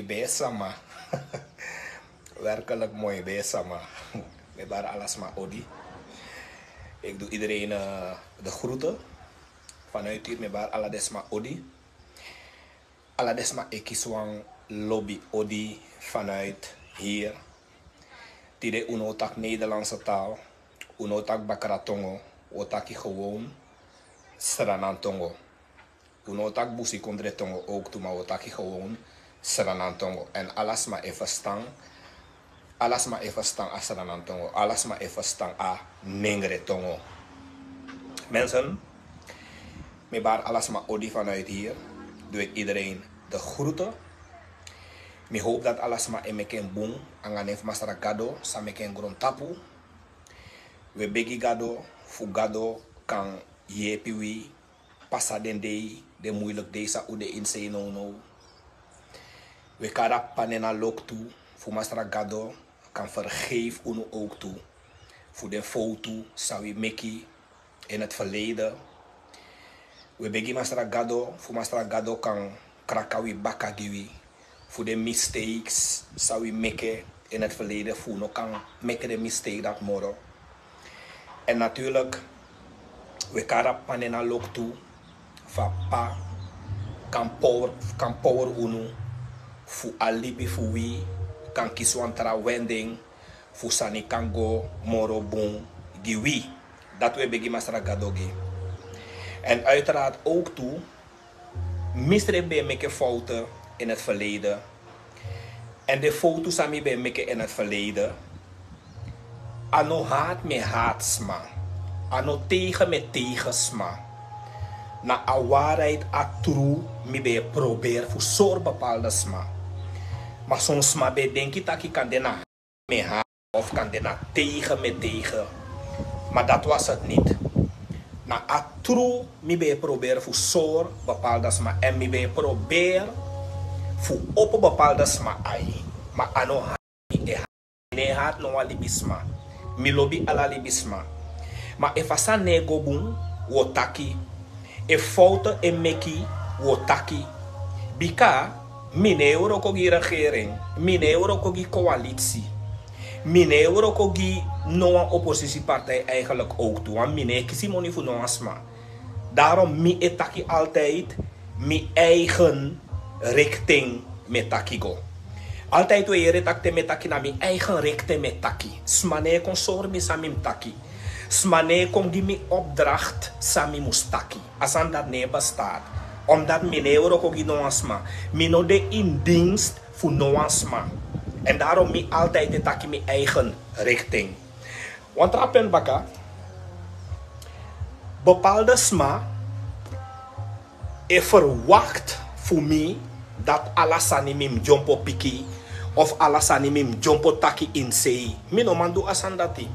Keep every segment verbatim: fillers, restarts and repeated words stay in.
Besama. Werkelijk mooi, Besama. Mi bari ala sma odi. Ik doe iedereen eh, de groeten. Vanuit hier, mi bari ala den sma odi. Ala den sma e kisi wan lobi odi vanuit hier. Tide un no taki Nederlandse taal, un no taki Bakra tongo, un o taki gewoon Sranan tongo. Un no taki Busikondre tongo ook tu, maar un o taki gewoon Sranan tongo. En ala sma e verstan, ala sma e verstan a Sranan tongo, ala sma e verstan a Nengre tongo. Mensen, mi bari ala sma odi vanuit hier. Doe ik iedereen de groeten. Mi hoop dat ala sma e meki en bun anga nen fu Masra Gado san meki en grontapu. We begi Gado fu Gado kan yepi wi pasa den dei, den moeilijk dei san un de ini sei nownow. We kari a p'pa nen na loktu fu Masra Gado kan vergeef unu ook tu fu den fowtu san wi meki in het verleden. We begi Masra Gado fu Masra Gado kan kraka wi baka gi wi fu den mistakes san wi meke in het verleden, fu un no kan meke den mistake dati moro. En natuurlijk, we kari a p'pa nen na loktu fu a p'pa kan power, kan power unu fu a libi fu wi kan kisi wan tra wending fu sani kan go moro bun gi wi. Dati we begi Masra Gado gi. En uiteraard ook tu, mi srefi ben e meke fouten in het verleden. En den fowtu san mi ben e meke in het verleden, a no haat mi e haat sma. A no tegen mi e tegen sma. Na a waarheid, a tru, mi ben e probeer fu sori bepaalde sma. Maar son sma ben e denki taki kan de na mi e haat of kan de na tegen mi e tegen. Maar dat was het niet. Na a tru mi ben e probeer fu sori bepaalde sma en mi ben e probeer fu opo bepaalde sma ai. Maar a no haat mi e haat. Mi no e haat no wan libisma. Mi lobi ala libisma. Maar efu a sani no e go bun, wi o taki. Efu fouten e meki, wi o taki. Bika mi no e wroko gi regering, mi no e wroko gi coalitie. Mi no e wroko gi no wan oppositiepartij eigenlijk ook tu, want mi no e kisi moni fu no wan sma. Daarom mi e taki altijd mi eigen richting mi e taki go. Altijd we yere taki te mi e taki, na mi eigen richting mi e taki. Sma no e kon sori mi san mi mus taki. Sma no e kon gi mi opdracht san mi mus taki. A sani dati no e bestaat. Omdat mi no e wroko gi no wan sma. Mi no de in dienst fu no wan sma. En daarom mi altijd e taki mi eigen richting. Wan tra punt baka. Bepaalde sma e verwacht fu mi dat ala sani mi mus dyompo piki of ala sani mi mus dyompo taki ini sei. Mi no man du a sani dati.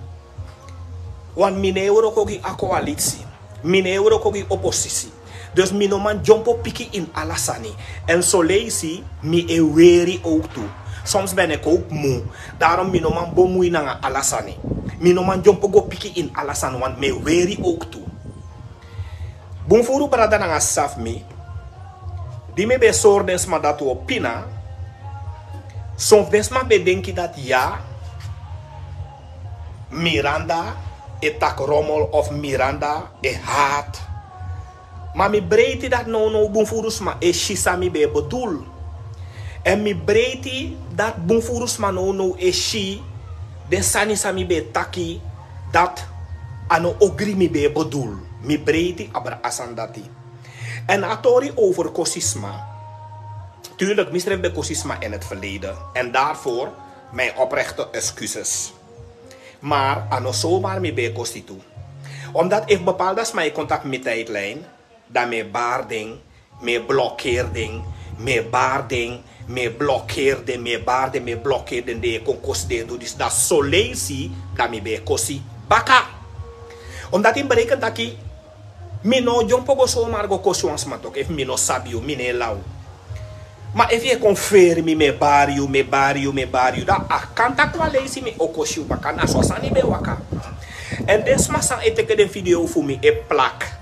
Want mi no e wroko gi a coalitie. Mi no e wroko gi oppositie. Dus mi no man dyompo piki ini ala sani. En soleisi mi e weri ook tu. Soms ben ik ook moe. Daarom mi no man bemoei nanga ala sani. Mi no man dyompo go piki ini ala sani, want mi e weri ook tu. Bun furu brada nanga sisa fu mi. Di mi ben e sori den sma dati wi o pina. Son fu den sma ben e denki dati ya, Miranda e taki rommel of Miranda e haat. Ma mi breiti dati nownow bun furu sma e si san mi ben e bedoel. En mi breiti dati bun furu sma nownow e si den sani san mi ben e taki, dati a no ogri mi ben e bedoel. Mi breiti abra a sani dati. En a tori over kosi sma. Tuurlijk, mi srefi ben kosi sma in het verleden. En daarvoor mijn oprechte excuses. Maar a no zomaar mi ben e kosi tu. Omdat efu bepaalde sma e kon tapu mi tijdlijn, dan mi e bari den, mi e blokkeer den, mi e bari den, mi e blokkeer den, mi e bari den, mi e blokkeer den, den e kon kosi, den e du disi, dan soleisi dan mi ben e kosi baka. Omdat yu mus bereken taki mi no o dyompo go zomaar go kosi wan sma toch, efu mi no sabi yu, mi no e law. Ma efu yu e kon feri mi, mi e bari yu, mi e bari yu, mi e bari yu, dan a kan taki wan leisi mi o kosi yu baka. Na so a sani ben e waka. En den sma san e teke den video fu mi e plak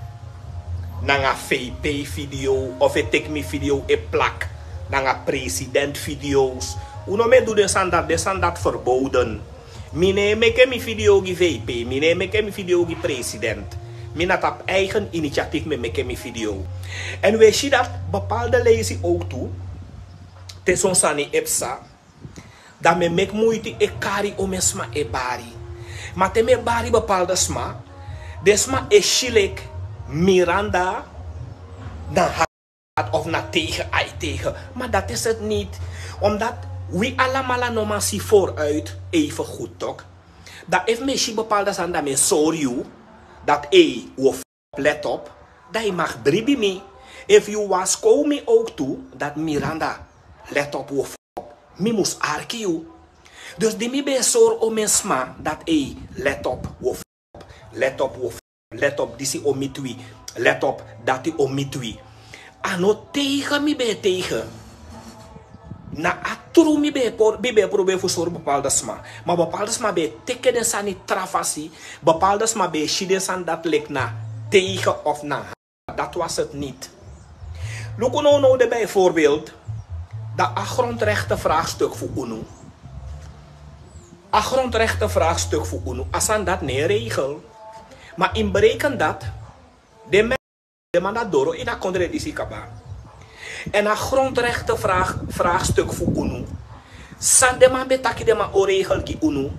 nanga fei pei video of e teki mi video e plak nanga president video's. Un no mu e du den sani dati, den sani dati verboden. Mi no e meke mi video gi vp, mi no e meke mi video gi president. Mi na tapu eigen initiatief mi e meke mi video. En un e si dati bepaalde leisi ook tu, te son sani e psa, dan mi e meki muiti e kari omeni sma e bari. Ma te mi e bari bepaalde sma, den sma e si leki Miranda na hati of na tegen, ai tegen. Maar dat is het niet. Omdat wi alamala no man si vooruit even goed, toch? Dan efu mi e si bepaalde sani, dan mi e sori yu dati ei, wi o f-, let op, dan yu mag bribi mi. Efu yu waskow mi ook tu, dati Miranda, let op, wi o f-, mi mus arki yu. Dus di mi ben e sori omeni sma dati ei, let op, wi o f-, let op, wi o f-, let op, disi o miti wi, let op, dati o miti wi. A no tegen mi ben e tegen. Na a tru mi ben e por-, mi ben e probeer fu sori bepaalde sma. Ma bepaalde sma ben e teke den sani tra fasi. Bepaalde sma ben e si den sani dati leki na tegen of na ha-, dat was het niet. Luku now, now de bijvoorbeeld, dan a grondrechtenvraagstuk fu unu. A grondrechtenvraagstuk fu unu, a sani dati no e regel. Ma yu mus bereken dati den man, den man dati doro ini a kondre disi kaba. En a grondrechtenvraag, vraagstuk fu unu, san den man ben taki den man o regel gi unu,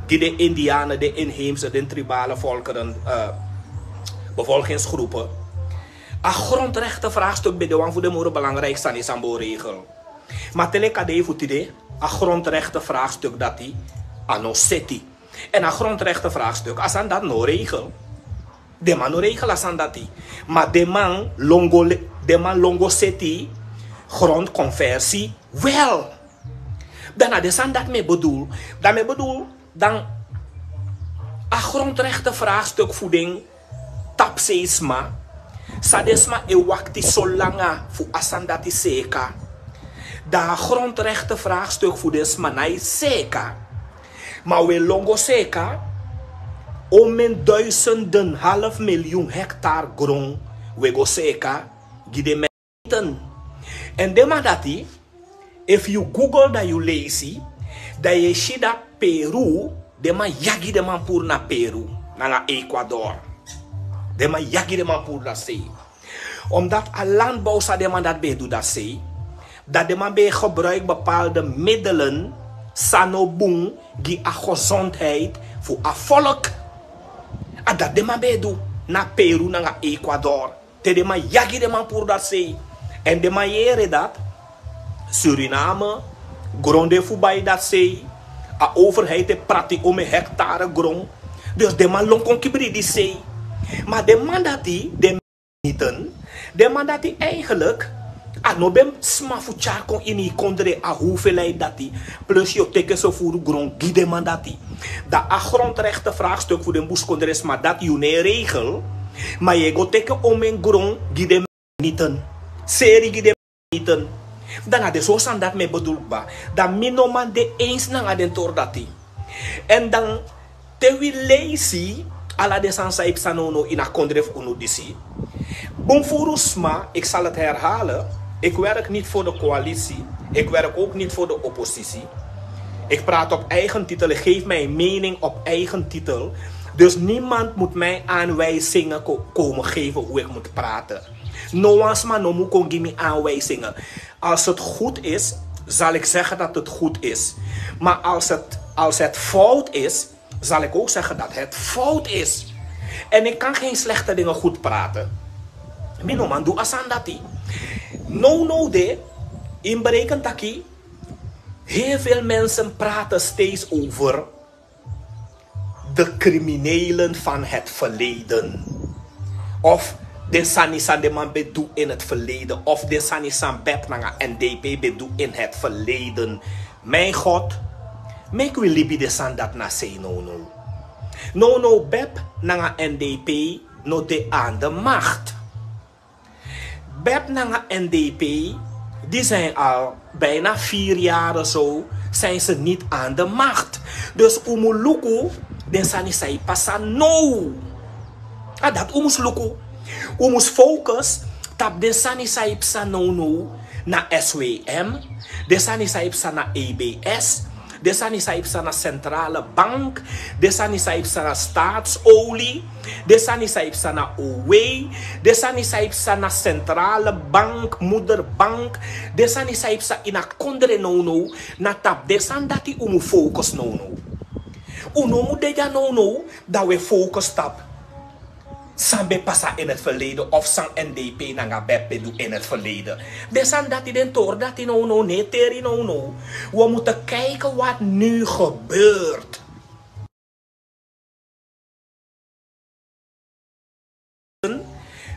gi den Indianen, den inheemse, den tribale volkeren, eh, bevolkingsgroepen. A grondrechtenvraagstuk ben de wan fu den moro belangrijk sani san bo regel. Ma te leki a dei fu tide, a grondrechtenvraagstuk dati, a no seti. En a grondrechtenvraagstuk, a sani dati no regel. Den man no regel a sani dati. Ma den man lon go le-, den man lon go seti grondconversie wel. Dan na den sani dati mi e bedoel. Dan mi e bedoel, dan a grondrechtenvraagstuk fu den tapusei sma, san den sma e wakti so langa fu a sani dati seeka. Dan a grondrechtenvraagstuk fu den sma na e seeka. Ma wi e lon go seeka, omeni duizenden, half miljoen hectare gron, wi e go seeka gi den man. En den man dati, efu yu Google dan yu leisi, dan yu e si dati Peru, den man yagi den man puru na Peru, nanga Ecuador. Den man yagi den man puru dati sei. Omdat a landbouw san den man dati ben e du dati sei, dan den man ben e gebruik bepaalde middelen san no bun gi a gezondheid fu a volk. A dati den man ben e du na Peru nanga Ecuador. Te den man yagi den man puru dati sei. En den man yere dati Suriname, gron de fu bai dati sei. A overheid e prati omeni hectare gron. Dus den man lon kon kibri di sei. Ma den man dati, den man dati, den man dati eigenlijk, a no ben sma fu tyari kon ini yu kondre a hoeveelheid dati. Plus yu o teke so furu gron gi den man dati. Dan a grondrechtenvraagstuk fu den buskondre sma dati yu no e regel. Ma yu e go teke omeni gron gi den man. Seri gi den man. Dan na den sortu sani dati mi e bedoel kba. Dan mi no man de eens nanga den tori dati. En dan te wi leisi ala den sani san e psa nownow ini a kondre fu unu disi. Bun furu sma, ik zal het herhalen. Ik werk niet voor de coalitie. Ik werk ook niet voor de oppositie. Ik praat op eigen titel, ik geef mijn mening op eigen titel. Dus niemand moet mij aanwijzingen ko-, komen geven hoe ik moet praten. No wan sma no mu kon gi mi aanwijzingen. Als het goed is, zal ik zeggen dat het goed is. Maar als het, als het fout is, zal ik ook zeggen dat het fout is. En ik kan geen slechte dingen goed praten. Mi no man du a sani dati. Nownow de, yu mus bereken taki, heel veel mensen praten steeds over de criminelen van het verleden. Of den sani san den man ben du in het verleden. Of den sani san Bep nanga N D P ben du in het verleden. Mijn God, meki wi libi den sani dati na sei nownow. Nownow Bep nanga N D P no de aan de macht. Bep nanga N D P, die zijn al bijna vier jaren zo, zijn ze niet aan de macht. Dus un mus luku den sani san e pasa now. A dati un mus luku. Un mus focus tapu den sani san e pasa nownow. na S W M, den sani san e psa na E B S, den sani san e psa na Centrale Bank, den sani san e psa na Staatsolie, den sani san e psa na O W, den sani san e psa na Centrale Bank, Moederbank, den sani san e psa ini a kondre nownow, na tapu den sani dati un mu focus nownow. Un no mu de dya nownow, dan un e focus tapu san ben pasa in het verleden of san N D P nanga bep ben du in het verleden. Den sani dati, den tori dati nownow no e teri nownow. We moeten kijken wat nu gebeurt.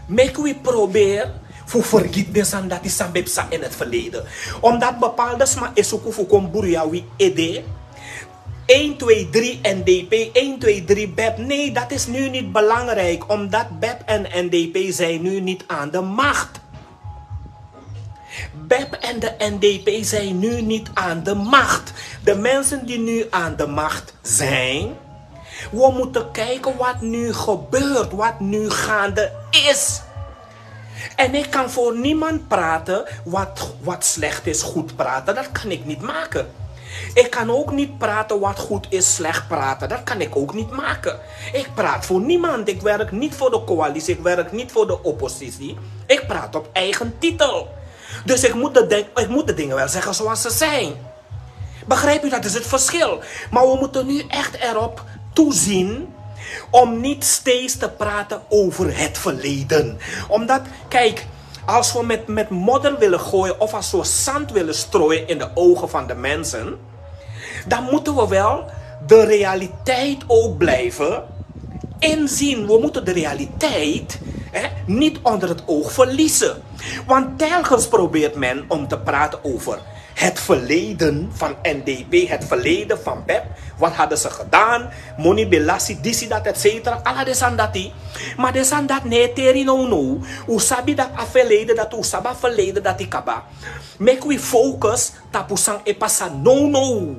Meki wi proberi fu fergiti den sani dati san ben psa in het verleden. Omdat bepaalde sma e suku fu kon bruya wi ede. Een, twee, drie N D P, een, twee, drie bep. Nee, dat is nu niet belangrijk, omdat bep en N D P zijn nu niet aan de macht. Bep en de N D P zijn nu niet aan de macht. De mensen die nu aan de macht zijn, we moeten kijken wat nu gebeurt, wat nu gaande is. En ik kan voor niemand praten wat, wat slecht is, goed praten. Dat kan ik niet maken. Ik kan ook niet praten wat goed is, slecht praten. Dat kan ik ook niet maken. Ik praat voor niemand. Ik werk niet voor de coalitie. Ik werk niet voor de oppositie. Ik praat op eigen titel. Dus ik moet de, ding- ik moet de dingen wel zeggen zoals ze zijn. Begrijp u, dat is het verschil. Maar we moeten nu echt erop toezien om niet steeds te praten over het verleden. Omdat, kijk, als we met, met modder willen gooien of als we zand willen strooien in de ogen van de mensen, dan moeten we wel de realiteit ook blijven inzien. We moeten de realiteit, hè, niet onder het oog verliezen. Want telkens probeert men om te praten over het verleden van N D P, het verleden van bep. Wat hadden ze gedaan? Moni belasi, disi dat, et cetera. Ala den sani dati. Maar den sani dati no e teri nownow. Un sabi dat a verleden dati, un sabi a verleden dati kaba. Meki wi focus tapu san e pasa nownow.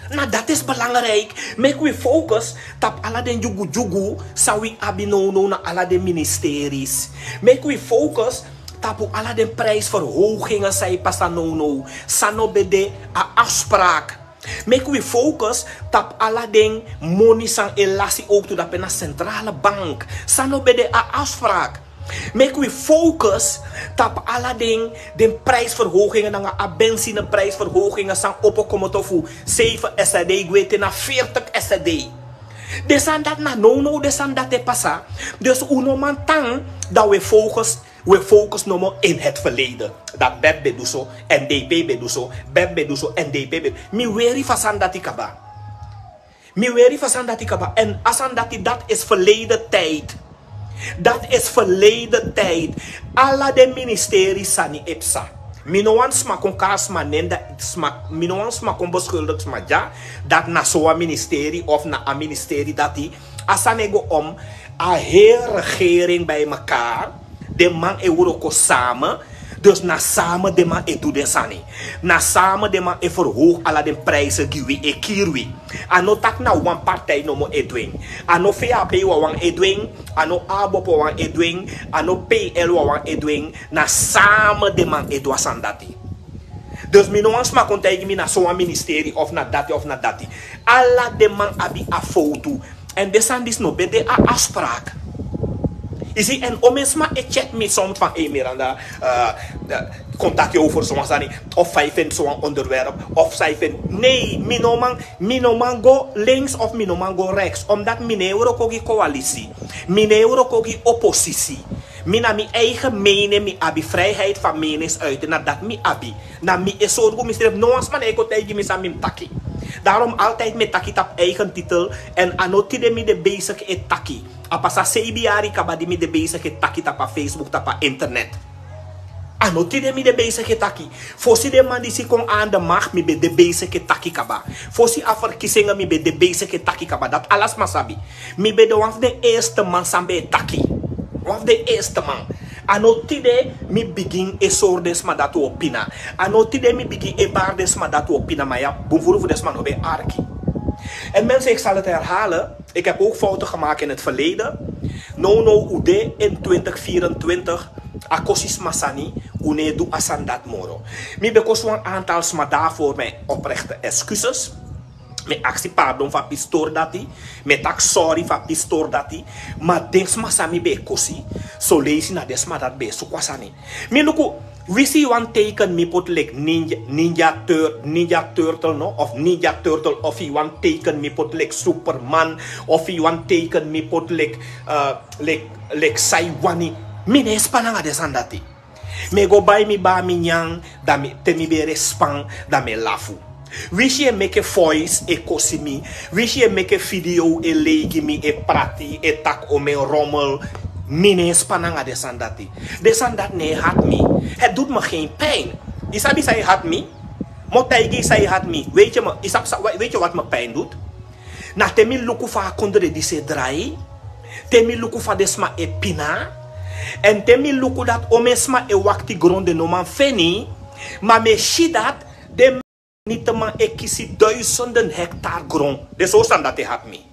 Na dat is belangrijk. Meki wi focus tapu ala den dyugudyugu san wi abi nownow na ala den ministeries. Meki wi focus tapu ala den prijsverhogingen san e pasa nownow. San no ben de a afspraak. Meki wi focus tapu ala den moni san e lasi, ook tu dape na Centrale Bank. San no ben de a afspraak. Meki wi focus tapu ala den, den prijsverhogingen nanga a benzine prijsverhogingen san opo komoto fu zeven S D gwe te na veertig S D. Den sani dati na nownow, den sani dati e pasa. Dus un no man tan dan we focus, we focus nomo in het verleden. Dat bep ben du so, N D P ben du so, bep ben du so, N D P ben. Mi weri fu a sani dati kaba. Mi weri fu a sani dati kaba. En a sani dati, dat is verleden tijd. Dat is verleden tijd. Ala den ministeri sani e psa. Mi no wani sma kon kari sma nen, dati sma, mi no wani sma kon beschuldig sma dya, dati na sowan ministeri of na a ministeri dati. A sani e go om, a hele regering bij mekaar. Den man e wroko samen. Dus na samen den man e du den sani. Na samen den man e verhoog ala den prijzen gi wi, e kiri wi. A no taki na wan partij nomo e du en. A no V H P wawan e du en. A no ABOP wawan e du en. A no P L wawan e du en. Na samen den man e du a sani dati. Dus mi no wani sma kon taigi mi na sowan ministeri of na dati of na dati. Ala den man abi a fowtu. En den sani disi no ben de a afspraak. Yu si, en omeni sma e check mi soms van: "Hey Miranda, eh, eh, kon taki over sowan sani, of fa yu feni sowan onderwerp, of san yu feni." Nee, mi no man, mi no man go links of mi no man go rechts, omdat mi no e wroko gi coalitie. Mi no e wroko gi oppositie. Mi na mi eigen mening, mi abi vrijheid van meningsuiting, na dati mi abi. Na mi e sorgu misrefi, no wan sma no e kon taigi mi san mi mus taki. Daarom altijd mi e taki tapu eigen titel, en a no tide mi de bezig e taki. A pasa seibin yari kaba di mi de bezig e taki tapu a Facebook, tapu a internet. A no tide mi de bezig e taki. Fosi den man disi kon aan de macht, mi ben de bezig e taki kaba. Fosi a verkiezingen, mi ben de bezig e taki kaba. Dati ala sma sabi. Mi ben de wan fu den eerste man san ben e taki. Wan fu den eerste man. A no tide mi bigin e sori den sma dati un o pina. A no tide mi bigin e bari den sma dati un o pina, ma ya, bun furu fu den sma no ben e arki. En mensen, ik zal het herhalen. Ik heb ook fouten gemaakt in het verleden. Nownow un de in twintig vierentwintig. A kosi sma sani. Un no e du a sani dati moro. Mi ben kosi wan aantal sma, daarvoor mijn oprechte excuses. Mi e aksi pardon fu a pistori dati. Mi e taki sorry fu a pistori dati. Ma den sma san mi ben e kosi, son leisi na den sma dati ben e suku a sani. Mi luku, winsi yu wani teken mi poti leki ninja, ninja, tur, ninja turtle, no, of ninja turtle, of yu wani teken mi poti leki Superman, of yu wani teken mi poti leki, eh, leki, leki san yu wani. Mi no e span nanga den sani dati. Mi e go bai mi baa mi nyan, dan mi, te mi bere span, dan mi e lafu. Winsi yu e meke voice e kosi mi, winsi yu e meke video e lei gi mi, e prati, e taki omeni rommel, mi no e span nanga den sani dati. Den sani dati no e hati mi. Het doet me geen pijn. Yu sabi san e hati mi? Mi o taigi yu san e hati mi. Weet je, mi, yu sabi san, weet je wat me pijn doet? Na te mi luku fa a kondre disi e drai, te mi luku fa den sma e pina, èn te mi luku dati omeni sma e wakti gron, den no man feni, ma mi e si dati den niti man e kisi duisenden hectare gron. Den sortu sani dati e hati mi.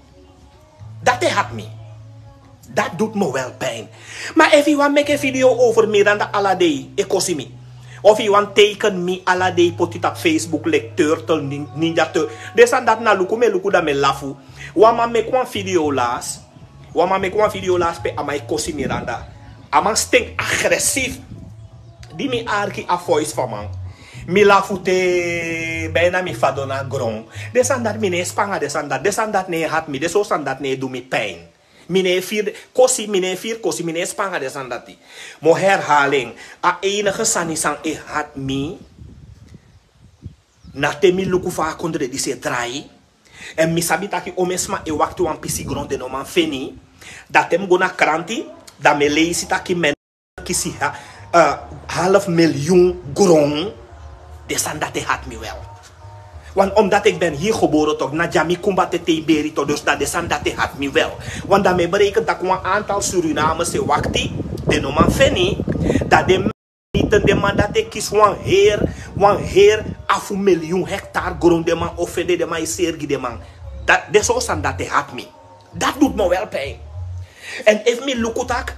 Dati e hati mi. Dat doet me wel pijn. Ma efu yu wani meke video over Miranda ala dei e kosi mi, of yu wani teken mi ala dei poti tapu Facebook leki turtle, nin-, ninja turtle, den sani dati na luku mi e luku, dan mi e lafu. Wan man meki wan video lasi. Wan man meki wan video lasi pe a man e kosi Miranda. A man sten agressief. Di mi arki a voice fu a man, mi lafu te bijna mi fadon na gron. Den sani dati mi no e span nanga den sani dati. Den sani dati no e hati mi. Den sortu sani dati no e du mi pijn. Mi no e firi kosi, mi no e firi kosi, mi no e span nanga den sani dati. Mi o herhaal en. A enige sani san e hati mi, na te mi luku fa a kondre disi e drai, èn mi sabi taki omeni sma e wakti wan pisi gron, den no man feni. Dan te mi go na kranti, dan mi e leisi taki men kisi ha, eh, half miljoen gron. Den sani dati e hati mi wel. Want omdat ik ben hier geboren toch, na dya mi kumba te, te yu beri toch, dus dan den sani dati e hati mi wel. Want dan mi e bereken taki wan aantal Surinamers e wakti, den no man feni, dan den, den man dati e kisi wan heri, wan heri afu miljoen hectare gron, den man o feni, den man e seri gi den man. Dati, den sortu sani dati e hati mi. Dat doet me wel pijn. Èn efu mi luku taki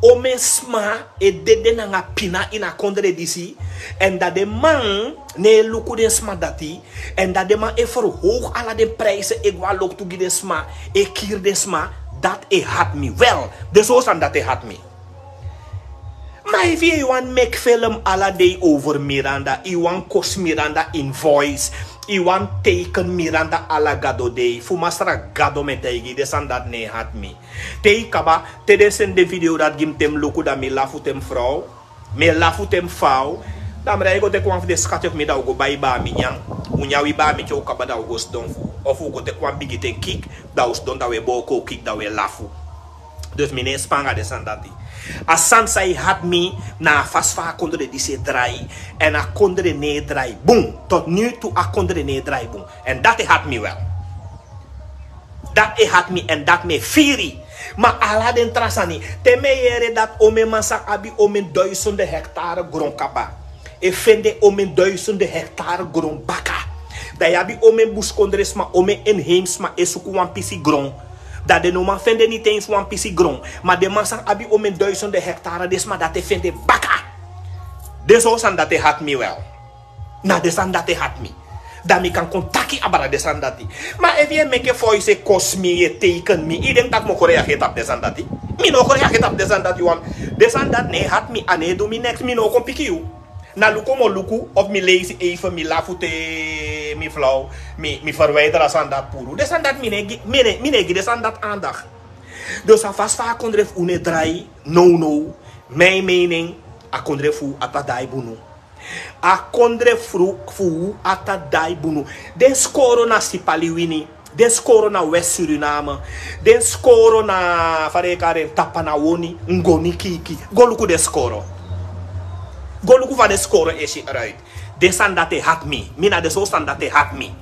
omeni sma e dede nanga pina ini a kondre disi, èn dan den man no e luku den sma dati, èn dan den man e verhoog ala den prijzen, e go na loktu gi den sma, e kiri den sma, dati e hati mi wel. Den sortu sani dati e hati mi. Ma efu yu wani meki film ala dei over Miranda, yu wani kosi Miranda in voice, yu wani teken Miranda ala gado dei, fu Masra Gado mi e taigi yu, den sani dati no e hati mi. Te yu kaba, te den seni den video dati gi mi, te mi luku, dan mi lafu te mi frow, mi lafu te mi faw. Dan mi drai go teki wan fu den skati fu mi, dan un go bai baa mi nyan. Un nyan wi baa mi, te un kaba dan un go sidon fu, of un go teki wan bigi ten kik, dan un sidon, dan un e booko kik, dan un e lafu. Dus mi no e span nanga den sani dati. A sani san e hati mi na a fasi fa a kondre disi e drai. Èn a kondre no e drai bun. Tot nu toe a kondre no e drai bun. Èn dati e hati mi wel. Dati e hati mi èn dati mi e firi. Ma ala den tra sani, te mi e yere dati omeni man san abi omeni duizenden hectare gron kaba e fende omeni duizenden hectare gron baka. Dan yu abi omeni buskondresma, omeni inheemsma e suku wan pisi gron. Dan den no man fende niti ensi wan pisi gron. Ma den man san abi omeni duizenden hectare, den sma dati e fende baka. Den sortu sani dati e hati mi wel. Na den sani dati e hati mi. Dan mi kan kon taki abra den sani dati. Ma efu yu e meke voice e kosi mi, yu e teken mi, yu denki tak' mi o kon reageri tapu den sani dati? Mi no o kon reageri tapu den sani dati, wan. Den sani dati no e hati mi, a no e du mi neks, mi no o kon piki yu. Na luku mi o luku, of mi leisi even, mi lafu te mi frow, mi, mi verwijder a sani dati puru. Den sani dati mi no e gi, mi no e, mi no e gi den sani dati aandacht. Dus a fasi fa a kondre fu unu e drai, no, no. Mijn mening, a kondre fu unu a ta dai bunu. A kondre fu, fu unu a ta dai bunu. Den skoro na Sipaliwini. Den skoro na West Suriname. Den skoro na, fa den e kari en, Tapanawoni, Ngoni, Kiki. Go luku den skoro. Go luku fa den skoro e si eruit. Den sani dati e hati mi. Mi, na den sortu sani dati e hati mi.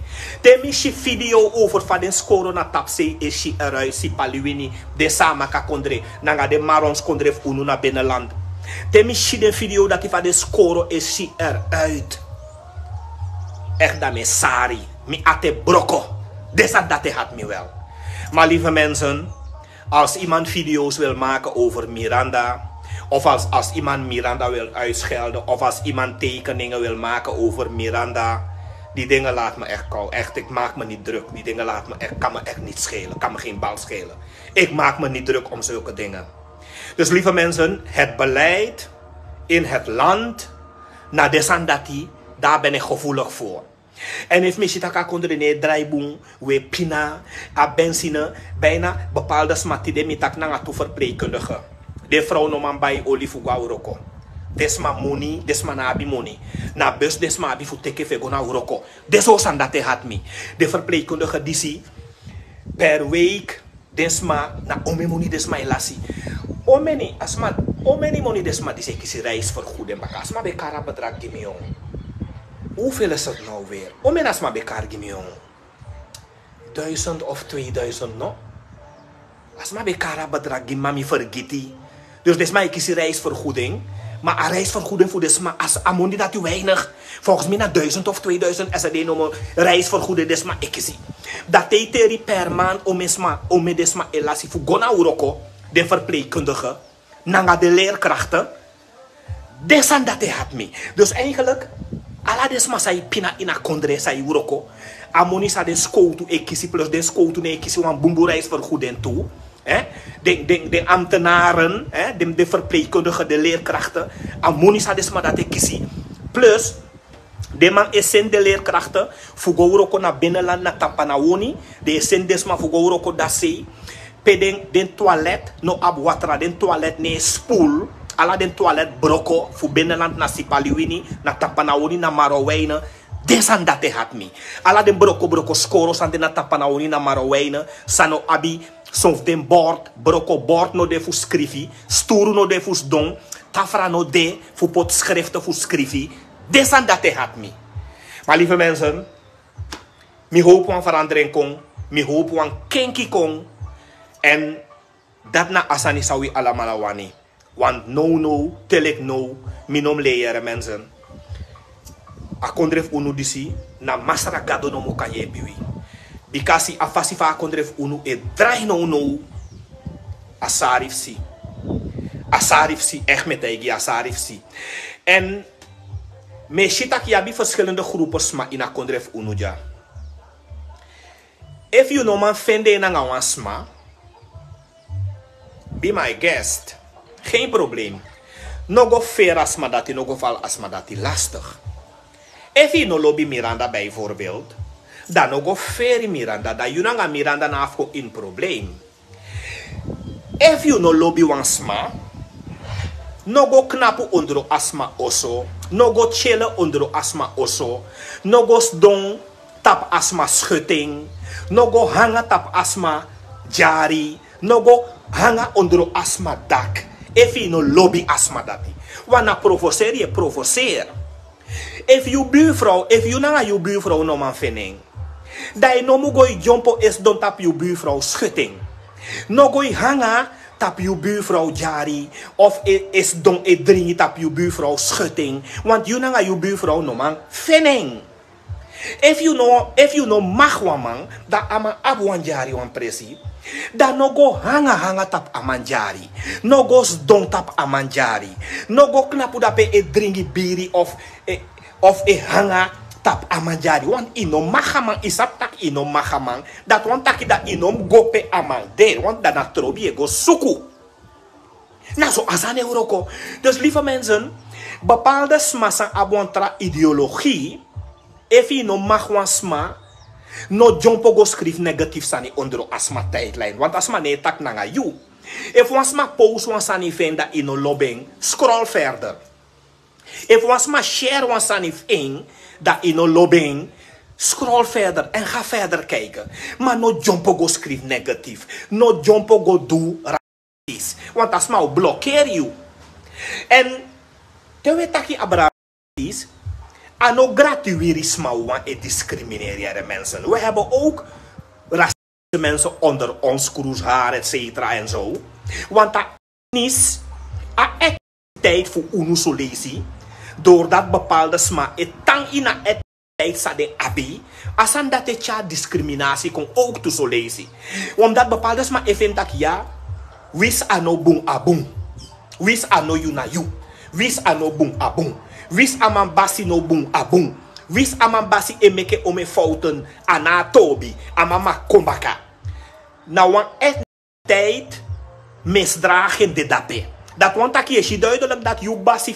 Te mi si video over fa den skoro na tapusei e si eruit, Sipaliwini, den Saamaka kondre, nanga den Marronskondre fu unu na binnenland. Te mi si den video dati fa den skoro e si eruit. Echt, dan mi e sari. Mi ati e broko. Den sani dati e hati mi wel. Maar lieve mensen, als iemand video's wil maken over Miranda, Of als, als iemand Miranda wil uitschelden, of als iemand tekeningen wil maken over Miranda, die dingen laat me echt koud. Echt, ik maak me niet druk. Die dingen laat me echt, kan me echt niet schelen. Kan me geen bal schelen. Ik maak me niet druk om zulke dingen. Dus lieve mensen, het beleid in het land, na de sani dati, daar ben ik gevoelig voor. En efu mi si taki a kondre no e drai bun, wi e pina, a benzine, bijna bepaalde sma tide mi taki nanga tu verpleegkundige. Den frow no man bai oli fu go na wroko. Den sma moni, den sma no abi moni. Na bus den sma abi fu teke fu e go na wroko. Den so sani dati e hati mi. Den verpleegkundige disi, per week, den sma, na omeni moni den sma e lasi. Omeni, a sma, omeni moni den sma disi e kisi reisvergoeding baka. A sma ben kari a bedrag gi mi, yon. Hoeveel is het nou weer? Omeni a sma ben kari gi mi, yon. Duizend of tweeduizend, no? A sma ben kari a bedrag gi mi, ma mi fergiti. Dus den sma e kisi reisvergoeding. Ma a reisvergoeding fu den sma, a moni dati weinig. Volgens mi na duizend of tweeduizend S D no more reisvergoeding den sma e kisi. Dati e teri per maand, omeni sma, omeni den sma e lasi fu go na wroko, den verpleegkundige, nanga den leerkrachten. Den sani dati e hati mi. Dus eigenlijk, ala den sma san e pina ini a kondre, san e wroko, a moni san den skowtu e kisi, plus den skowtu no e kisi wan bunbun reisvergoeding tu. Eh? Den, den, den ambtenaren, eh? Den, den verpleegkundige, den leerkrachten, a moni san den sma dati e kisi. Plus, den man e seni den leerkrachten fu go wroko na binnenland, na tapu na wani. Den e seni den sma fu go wroko dati sei. Pe den, den toilet no abi watra, den toilet no e spoel. Ala den toilet broko fu binnenland, na Sipaliwini, na tapu na wani, na Marowijne. Den sani dati e hati mi. Ala den broko broko skoro san de na tapu na wani, na Marowijne, san no abi son fu den bord, broko bord no de fu skrifi, sturu no de fu sidon, tafra no de fu poti skriften fu skrifi. Den sani dati e hati mi. Ma lieve mensen, mi howpu wan verandering kon, mi howpu wan kenki kon. En dati na a sani san wi alamala wani. Want now now, te leki now, mi no mus lei, yere mensen. A kondre fu unu disi, na Masra Gado nomo kan yepi wi. Bikasi a fasi fa a kondre fu unu e drai now now, a sari fu si. A sari fu si, echt mi e taigi yu, a sari fu si. En mi e si taki yu abi verschillende groepen sma ini a kondre fu unu dya. Efu yu no man feni en nanga wan sma, be my guest. Geen probleem. No go feri a sma dati, no go val a sma dati lastig. Efu yu no lobi Miranda bijvoorbeeld, dan no go feri Miranda, dan yu nanga Miranda no abi fu kon ini probleem. Efu yu no lobi wan sma, no go knapu ondro a sma oso, no go tyele ondro a sma oso, no go sidon tapu a sma schutting, no go hanga tapu a sma dyari, no go hanga ondro a sma dak, efu yu no lobi a sma dati. Want na provoseri yu e provoseri. Efu yu buurvrouw, efu yu nanga yu buurvrouw no man feni en, dan yu no mus go e dyompo e sidon tapu yu buurvrouw schutting. No go e hanga tapu yu buurvrouw dyari, of e, e sidon e dringi tapu yu buurvrouw schutting. Want yu nanga yu buurvrouw no man feni en. Efu yu no, efu yu no mag wan man, dan a man abi wan dyari wan presi, dan no go hanga hanga tapu a man dyari. No go sidon tapu a man dyari. No go knapu dape e dringi biri of e, of e hanga tapu a man dyari. Want yu no mag a man, yu sabi taki yu no mag a man. Dati wani taki dati yu no mus go pe a man de, want dan na trobi yu e go suku. Na so a sani e wroko. Dus lieve mensen, bepaalde sma san abi wan tra ideologie, efu yu no mag wan sma, no dyompo go skrifi negatief sani ondro a sma tijdlijn. Want a sma no e taki nanga yu. Efu wan sma post wan sani fu en dan yu no lobi en, scroll verder. Efu wan sma share wan sani fu en dan yu no lobi en, scroll verder en ga verder kijken. Maar no dyompo go skrifi negatief. No dyompo go du rasis. Want a sma o blokeri yu. En te wi e taki abra rasis, a no gratuit sma wan e discrimineren, yere mensen. We hebben ook racistische mensen onder ons, kroeshaar, et cetera en zo. Want a nis a etnisiteit fu unu so leisi, doordat bepaalde sma e tan ini a etnisiteit san den abi, a sani dati e tyari discriminatie kon ook tu so leisi. Omdat bepaalde sma e feni taki ya, winsi a no bun a bun. Wins a no yu na yu. Wins a no bun a bun. Wins a man basi no bun a bun. Wins a man basi e meke omen fouten, a na a toobi, a man man kon baka. Na wan echt tijd misdragen de dape. Dat wan taki e si duidelijk dat yu basi